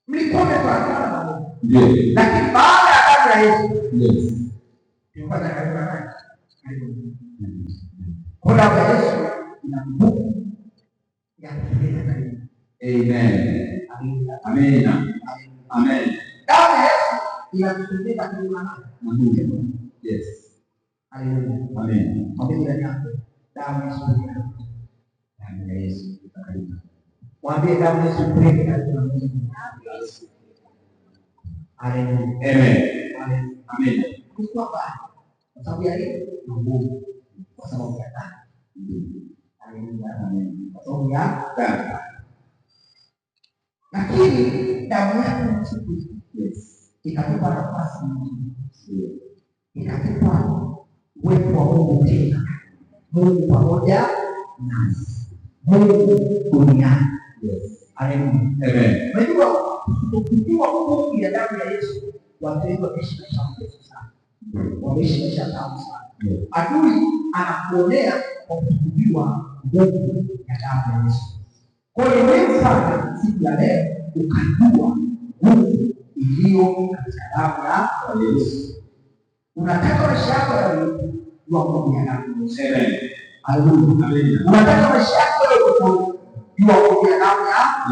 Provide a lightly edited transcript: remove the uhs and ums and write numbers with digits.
Mlikuwa mmefarakana na Mungu. Ndio. Lakini baada ya damu ya Yesu tumefanya karibu na nani? Karibu na Mungu. Kwa damu ya Yesu ina nguvu ya kutuleta karibu. Amen. Haleluya. Amina. Amen. Damu ya Yesu inatupeleka karibu na nani? Na Mungu. Yes. Haleluya. Amen. Mwambie jirani yako, damu ya Yesu ni karibu. Damu ya Yesu karibu. Mwambie damu ya Yesu ipeleke karibu na Mungu. Haleluya. Amen. Haleluya. Amen. Kulikuwa mbali. Kwa sababu ya nini? Nguvu. Kwa sababu ya dhambi. Haleluya. Amen. Kwa sababu ya Damu. lakini damu yake Yesu Kristo ikatupa nafasi nyingine, Ndio. ikatupa uwepo wa Mungu tena, Mungu pamoja nasi, Mungu duniani. Haleluya. Amen. Unajua, kujua nguvu ya damu ya Yesu, watu wengi wameishi maisha marefu sana, wameishi maisha tamu sana. Adui anakuonea kwa kutokujua nguvu ya damu ya Yesu. Kwa hiyo ni muhimu sana siku ya leo ukajua nguvu iliyo katika damu ya Yesu. Unataka maisha yako yawe jua nguvu ya damu ya Yesu. Amen. Haleluya. Amen. Unataka maisha yako yawe tofauti, jua nguvu ya damu ya